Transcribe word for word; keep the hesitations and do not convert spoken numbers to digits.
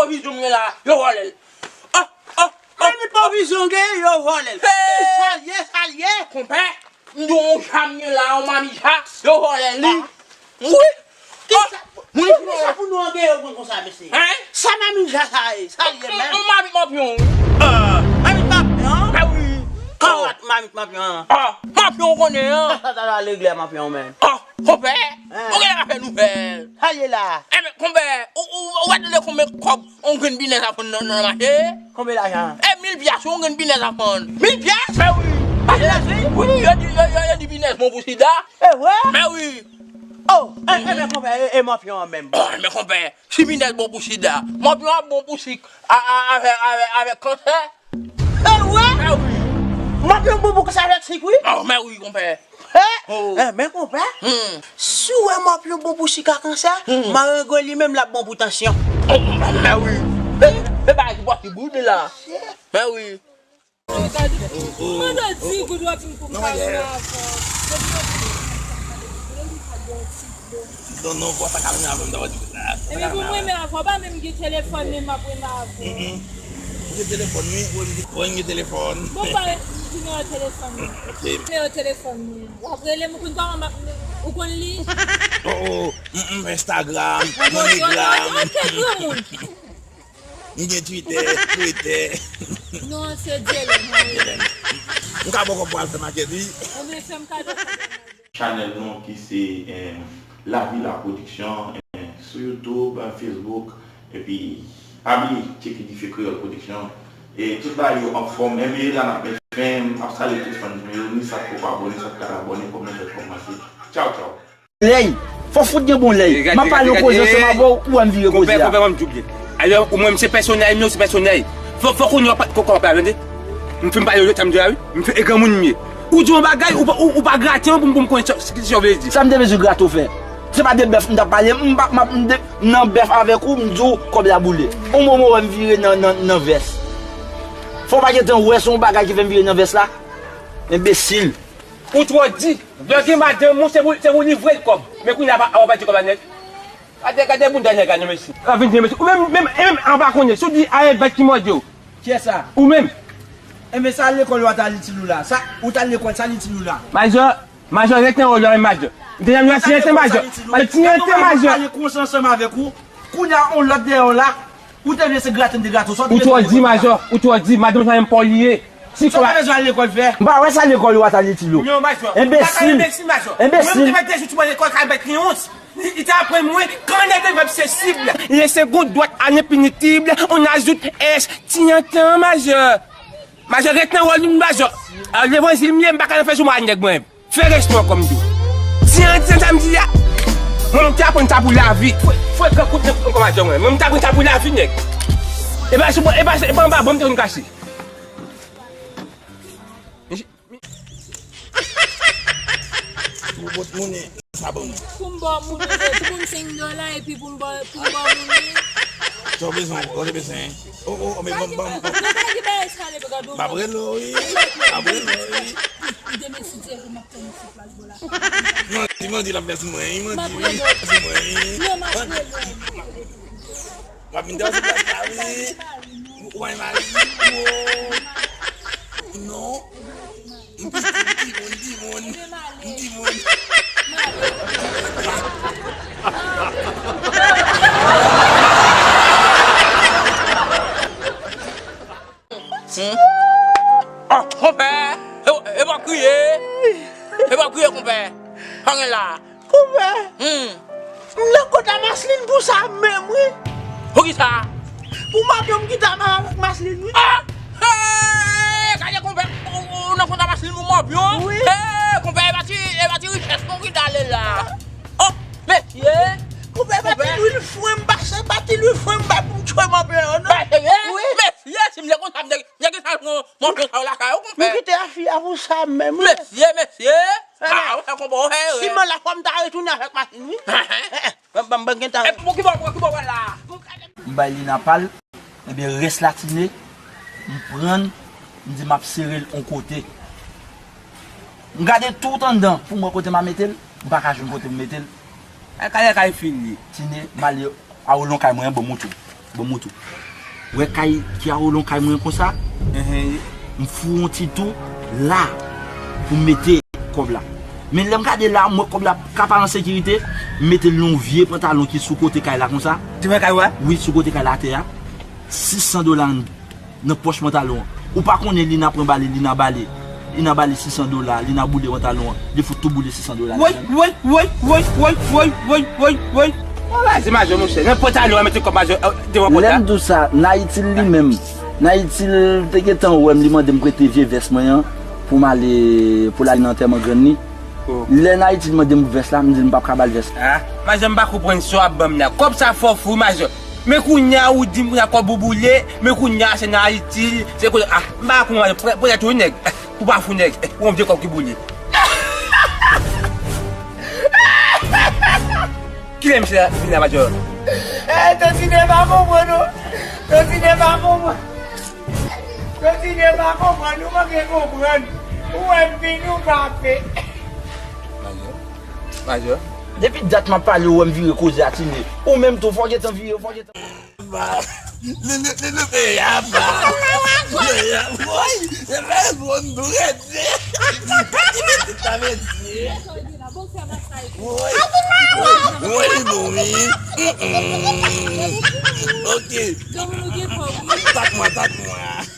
Pwovizyon m gen la, yo vòlè l. Oh, oh, oh. Menm pwovizyon gen, yo vòlè l. Hey! Sa l ye, sa l ye? Konpè, m di w yon ja m gen la, yon mami ja, yo vòlè li. Ah. Wi. Kisa, oh, moun ki fè sa pou nou an gen yo konn konsa, mesye? Hein? Sa mami ja sa ye, sa l ye menm? Yon mami mòpyon, wi. Ah, mami mòpyon? Ben wi. Kawòt mami mòpyon. Ah, mòpyon ou konnen an? Sa, sa, sa, sa regle a mòpyon menm. Ah, konpè, hein, ou gen la fè nouvèl. Sa l ye la? Enben, konpè, ou, ou, ou pa tande konbyen kòb yon grenn pinèz ap vann nan, nan mache? Konbyen lajan? E mil pyas, yon grenn pinèz ap vann. Mil pyas? Ben wi. Mil pyas, wi? Wi, yo di, yo, yo, yo di pinèz bon pou sida. E vre? Ben wi. Oh, e, e, men konpè, e, e mòpyon an menm? Oh, men konpè, si pinèz bon pou sida, mòpyon ap bon pou sik, a, a, avèk, avèk, avèk kansè. E vre? Ben wi. Mòpyon bon pou kansè avèk sik, wi. Oh, men wi, konpè. He? Oh. Eh, men konpè, hmm, si w wè mòpyon bon pou sik ak kansè, hmm, marengo li menm l ap bon pou tansyon. Oh, men wi. E, e bagay ki posib wi de la. Men wi. Mande w di goud w ap vin pou m pa renmen avè w. Depi yon ti goud, depi yon ti goud. Non, non, bò sa ka vin avè m, ta di sa. Epi pou m renmen avè w, pa menm gen telefòn, men m ap renmen avè w. Mm, mm. Ou gen telefòn, wi. Ou gen, ou gen telefòn. Bon, pa di nimewo telefòn mwen. Ok. Nimewo telefòn mwen. W ap rele m, ou konn kòman m ap, ou konn li? Oh, oh. Mm, mm, Instagram, MoneyGram. Ok, granmoun. M gen Twitter, Twitter. Non, se Dyelen, mwen. M ka bò kòb pou al fè makèt, wi. Ou men fè m kado. Chanèl nou ki se, eh, La Villa Production, eh, sou YouTube, eh, Facebook, epi pa bliye tcheke Dife Kreyòl Production. E tout bagay yo anfòm. Enben la n ap met fen, m ap salye tout fans mwen yo, ni sa k poko abòne, sa k pral abòne, kòmante, kòmante. Tchaw, tchaw. Lèy, fò fout gen bon lèy. M ap pale yon koze ansanm avè w, ou wè m vire koze a. Konpè, konpè, ban m di w byen. Alò, ou mwen, m se pèsonèl, m se pèsonèl. Fò, fò kounye a w pa t konpè, tande? M fin pale yo, sa m di a, wi. M fin, e granmoun m ye. Ou di yon bagay, ou pa, ou, ou pa grate yon pou m, pou m konnen sa, sa, sa w vle di. Sa m te bezwen grate w fè? Se pa de bèf m t ap pale, m pa, m ap, m de, m nan bèf avèk ou, m di w kòb la boule. On moman w wè m vire nan, nan, nan vès. Fò w pa gentan wè se yon bagay ki fè m vire nan vès la. Enbesil. Ou twò di. Lè w gen madanm ou, se pou, se pou livre l kòb. Men kounye a, a w pa di kòb la nèt. Gade, gade bounda nèg la non mesye. A vin di mesye. Ou menm, menm, menm, an pa konnen. Si w di a e bèt ki mòde w. Kiyès sa? Ou menm. Enben sa lekòl ou a t al itil ou la. Sa, ou t al lekòl, sa l itil ou la. Majò, majò ret nan wòl ou a menm majò. M te janm yon ti ente majò. Majò ti ente majò. Pale konsa ansanm avèk ou. Kounye a on lòt dèyè w la. Ou te vle se grate m te grate w. Sa w te vle se grate m te grate w. Ou twò di majò, ou twò di. Madanm sa menm pa w li ye. Sa w pa bezwen al lekòl fè? M pa wè sa lekòl ou a t al itil ou. Non, majò. Enbesil. Enbesil. Mwen, mwen te mete jou ti mwen lekòl ka bèt li wont. Li, li te aprann mwen, kan nèg yo se sib, li se gwo dwat a lenpinitib, on ajoute S, ti antan, majò. Majò, ret nan wòl nou, majò. A, levanjil m ye, m pa ka nan fè jou mwa nèg mwen. Fè respè w kòm tou. Ti antan, sa m di a. Mwen, m te aprann sa pou lavi. Fwe, fwe, gran kout nèg, kòm majò mwen. Mwen, m te aprann sa pou lavi, nèg. E pa sou, e pa, e pa anba ban m te konn kache. Pou m pot moun sa ban m. Pou m ba w moun, pou m senk dola epi pou m ba, pou m ba w moun. Sa w bezwen, ou te bezwen. Oh, oh, oh, men ban m, ban m. Nan bagay ki bagay sa le gado. M ap rele w, wi. M ap rele w, wi. Demen si Dye vle m ap tann sou plas bò la. Non, di mwen di l ap vèse mwen, wi, mwen di wi, vèse mwen, wi. Non, m ap rele w. M ap vin danse plas la, wi. Ou pa mari, wo. Non. M piti, m timoun, timoun. M timoun. Hmm? Oh, konpè! E, e pa kriye! E pa kriye, konpè! Pa gen la! Konpè! Hmm. M nan kont a Maslin pou sa menm, wi. Pou ki sa? Pou madanm ki ta mal avèk Maslin, wi. Ah! Hey! Gade konpè, ou, ou nan kont a Maslin pou mòpyon? Wi. Hey, konpè, e pa ti, e pa ti richès non ki t ale la. Oh, mesye! Konpè, e pa ti lwil fre m pase, e pa ti lwil fre m bay pou m tchwe mòpyon, non. Mesye! Wi. Mesye, si m te konn sa, m te, m te gentan pran mòpyon sa yo lakay ou, konpè. M kite afi a pou sa menm, wi. Mesye, mesye! Ah, ou fè konpè, ou fè erè. Siman la fwa m ta retounen avèk Maslin, wi. Ban, ban, ban gen tan. E pou ki bò, pou ki bò w al la? M bay Lina pa l, ebyen rès la Tine, m pran l, m di m ap sere l on kote. M gade tout anndan pou m wè kote m a mete l, m pa ka jwenn kote m mete l. Ay, kay, kay fini. Tine, m ale a Olon kay mwen, bon, m wout ou. Bon, moto. Wè kay ki a Rolon, kay mwen konsa. M foure yon ti tou la pou m mete kòb la. Men lè m gade la, m wè kòb la ka pa an sekirite, m mete l nan yon vye pantalon ki sou kote kay la konsa. Devan kay ou a? Wi, sou kote kay la atè a. Sis san dola nan pòch pantalon an. Ou pa konnen Lina pran bale, Lina bale. Lina bale sis san dola, Lina boule pantalon an. Li fout tou boule sis san dola. Woy, woy, woy, woy, woy, woy, woy, woy, woy. Bon, vas-y, majò, monchè. Nan pantalon an, mete kòb majò, euh, devan pòt la. Lè m di w sa, Nayitil li menm. Nayitil te gentan wè m, li mande m prete vye vès mwen an pou m ale, pou l ale nan antèman grann li. Oh. Lè Nayitil mande m pou vès la, m di l m p ap ka ba l vès. Ah, majò, m pa konprann sa w ap ban m la. Kòb sa fò fou, majò. Men kounye a ou di m kounye a kòb ou boule, men kounye a se Nayitil, se kote, ah, m pa konprann, majò, prè-, prèt ou nèg, ou pa fou nèg, ou yon vye kòb ki boule. Kilè misye la vin la, majò? Eh, Tantine pa konprann non. Tantine pa konprann. Tantine pa konprann, ou manke konprann. Ou wè m vini, ou pa pe. Majò, majò. Depi dat m ap pale, ou wè m vire koze a Tine. Ou menm tou, fò w gentan vire, fò w gentan. Ba, li, li, li, li, pe ya, ba. Pe ya, woy, e pa bon, nou rete. Sa vle di. Woy, woy, woy, bon, wi. Mm-mm. Ok. Tat mwen, tat mwen.